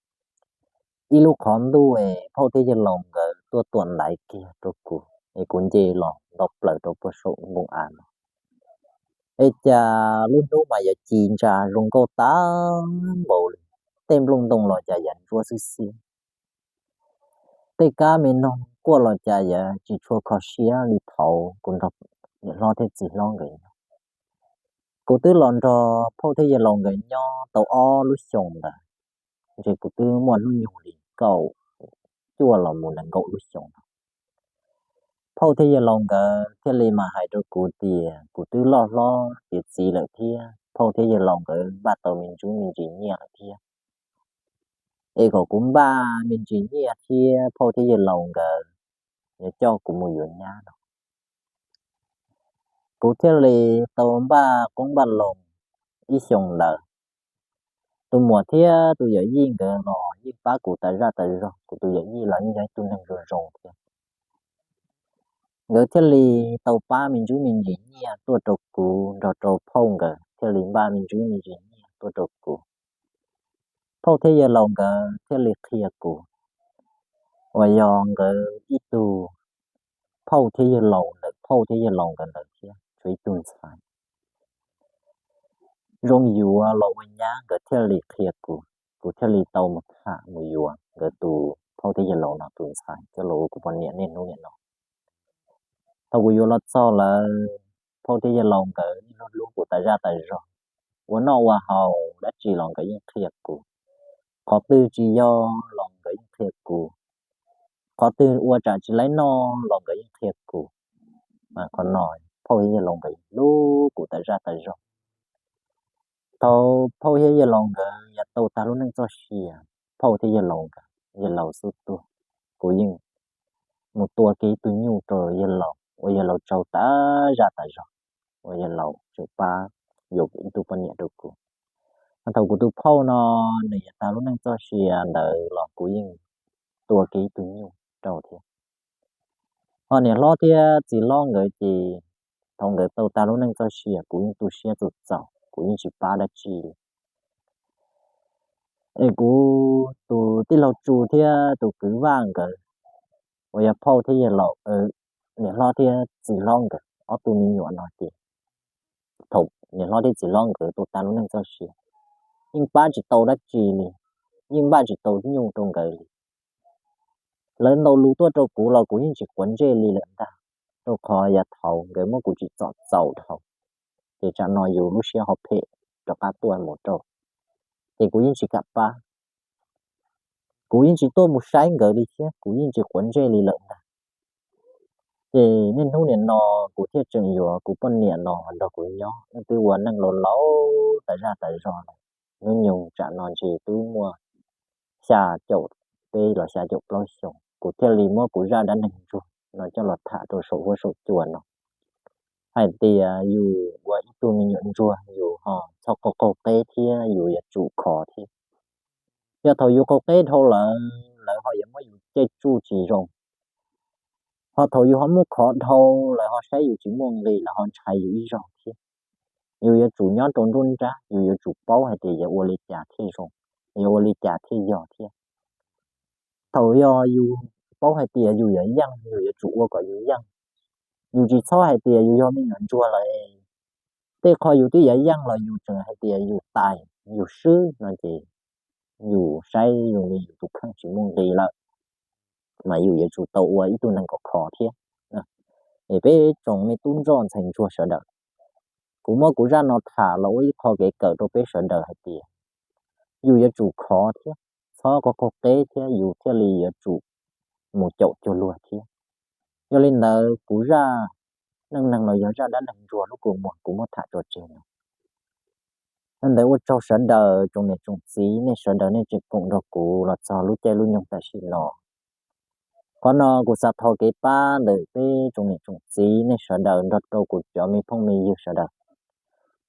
ib lub qhov ntuj es phauj thiab yawg laus nkawd tuaj tuam ntaiv kiag rau kuv es kuv nce los nto plaws rau puag saum npoo av no. Es cas lub hnub mas yuav ci ntsa zoo nkauj tag npaum li, tej nplooj ntoo los cas yuav ntsuab xwb xiab, tej kab me noog quaj los cas yuav tsis tshua kho siab li thaum kuv nrog niam hlob thiab txiv hlob nkawd nyob. Kuv twb los nrog phauj thiab yawg laus nkawd nyob tau ob lub xyoos ntawd, ntshe kuv twb muaj hnub nyoog li kaum cuaj los mus nees nkaum lub xyoos no. Phauj thiab yawg laus nkawd thiaj li mas hais rau kuv tias kuv twb loj hlob tiav txiv lawm thiab phauj thiab yawg laus nkawd npaj tau me ntsuj me ntsis nyiaj lawm thiab, es kom kuv npaj me ntsis nyiaj thiab phauj thiab yawg laus nkawd yuav coj kuv mus yuav nyab no. Kuv thiaj li tau npaj qoob npaj loo ib xyoos ntawd. Tus muam thiab tus yawm yij nkawd los yeej pab kuv tas zaj tas zog, kuv tus yawm yij los yeej yog ib tug neeg zoo zoo thiab. Nkawd thiaj li tau pab me ntsuj me ntsis nyiaj tuaj rau kuv nrog rau phauj nkawd thiaj li npaj me ntsuj me ntsis nyiaj tuaj rau kuv. Phauj thiab yawg laus nkawd thiaj li qhia kuv uas yog nkawd ib tug phauj thiab yawg laus ntawm phauj thiab yawg laus nkawd ntawd thiab tshuav ib tug ntxhais zoo yuav los ua nyab, nkawd thiaj li qhia kuv, kuv thiaj li tau mus tham mus yuav nkawd tus phauj thiab yawg laus no tus ntxhais coj los ua kuv poj niam niaj hnub niam no. Thaum kuv yuav los txog lawm, phauj thiab yawg laus nkawd yeej hlub hlub kuv tas zaj tas zog. Ua noj ua haus dab tsi los nkawd yeej qhia kuv, qhov twg tsis yog los nkawd yeej qhia kuv, qhov twg ua tsam tsis laib noj los nkawd yeej qhia kuv. Mas qhov no phauj thiab yawg laus nkawd yeej hlub kuv tas zaj tas zog. Thaum phauj thiab yawg laus nkawd yav tau tag lub neej txoj sia, phauj thiab yawg laus nkawd, yawg laus xub tuag, kuv yeej mus tua kiag ib tug nyuj rau yawg laus ua yawg laus tsaug tas zaj tas zog, ua yawg laus tseem pab yuav ib tug poj niam rau kuv. Thaum kuv tus phauj no nws yav tag lub neej txoj sia ntawd los kuv yeej tua kiag ib tug nyuj rau thiab. Ho niam hlob thiab txiv hlob nkawd ces thaum nkawd tau tag lub neej txoj sia kuv yeej tu siab txaus txaus, kuv yeej tsis pab dab tsi li. Es kuv tus tij laug Tsu thiab tus kwv Vaj nkawd uas yog phauj thiab yawg laus, niam hlob thiab txiv hlob nkawd ob tug me nyuam no ces thaum niam hlob thiab txiv hlob nkawd tau tag lub neej txoj sia, yeej pab tsis tau dab tsi li, yeej npaj tsis tau nyuj rau nkawd li. Lawv ntaus lus tuaj rau kuv los kuv yeej tsis quav ntsej li lawm ntag, rau qhov yav thaud nkawd muab kuv tsim txom txaus dhau, ces tsam no yus lub siab ho phem rov qab tuaj mus rau ces kuv yeej tsis kam pab. Kuv yeej tsis tuaj mus saib nkawd li thiab kuv yeej tsis quav ntsej li lawm ntag. Ces niaj hnub nim no kuv thiaj tseem yuav kuv poj niam no nrog kuv nyob, wb twb ua neej laus laus tas zaj tas zog lawm. Hnub nyoog tsam no ntshe twb muaj xya caum peb los xya caum plaub xyoos, kuv thiaj li muab kuv zaj dab neeg ntsuag no coj los tham rau saum huab saum cua no, hais tias yus ua ib tug me nyuam ntsuag yus ho txhob qaug qaug qeb thiab yus yuav tsum khov thiab. Yog thaum yus qaug qeb dhau lawm, lawv ho yuav muab yus caij tsuj tsis zoo, ho thaum yus ho muaj khov dhau, lawv ho saib yus tsis muaj nqis, lawv ho ntshai yus ib zaug thiab. Yus yuav tsum nyob rau nruab nrab, yus yuav tsum paub hais tias yuav ua li cas thiaj zoo, yuav ua li cas thiaj yog thiab. Thaum yog yus paub hais tias yus yuav yeej, yus yuav tsum ua kom yus yeej. Yus tsis txhob hais tias yus yog me nyuam ntsuag lawm, tej qho yus twb yuav yeej los yus tseem hais tias yus tais, yus swb no ces yus saib yus li yus tus kheej tsis muaj nqis lawm, mas yus yuav tsum tau ua ib tug neeg kom khov thiab. Es peb tsoom me tub ntsoj ntxhais ntsuag sawv daws, kuv muab kuv zaj no tham los ua ib qho kev kawm rau peb sawv daws hais tias yus yuav tsum khov thiab, txhob qaug qaug qeb thiab yus thiaj li yuav tsum mus caum cuag luag thiab. Yog li ntawd kuv zaj neej neeg los yog zaj dab neeg ntsuag lub kua muag kuv muab tham tso tseg no. Yog li ntawd ua tsaug sawv daws tsoom niam tsoom txiv nej sawv daws nej tseem koom nrog kuv los txog lub caij lub nyoog tam sim no. Qhov no kuv xav thov kev pab ntawm peb tsoom niam tsoom txiv nej sawv daws nrog rau kuv cov me phooj me ywg sawv daws.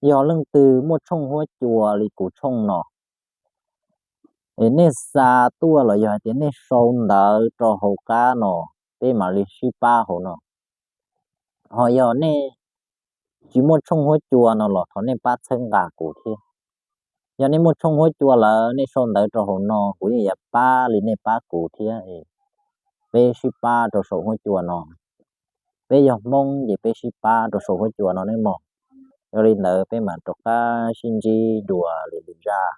Yog leej twg muaj tshooj huab cua li kuv tshooj no, es nej xa tuaj los yog hais tias nej sau ntawv rau hauv qab no, peb mam li sib pab hauv no. Ho yog nej tsis muaj tshooj huab cua no los thov nej pab txhawb nqa kuv thiab. Yog nej muaj tshooj huab cua lawm nej sau ntawv rau hauv no kuv yeej yuav pab li nej pab kuv thiab. Peb sib pab rau saum huab cua no. Peb yog Hmoob ces peb sib pab rau saum huab cua no nawb mog. Yog li ntawd peb mam rov qab sib ntsib dua lwm zaj.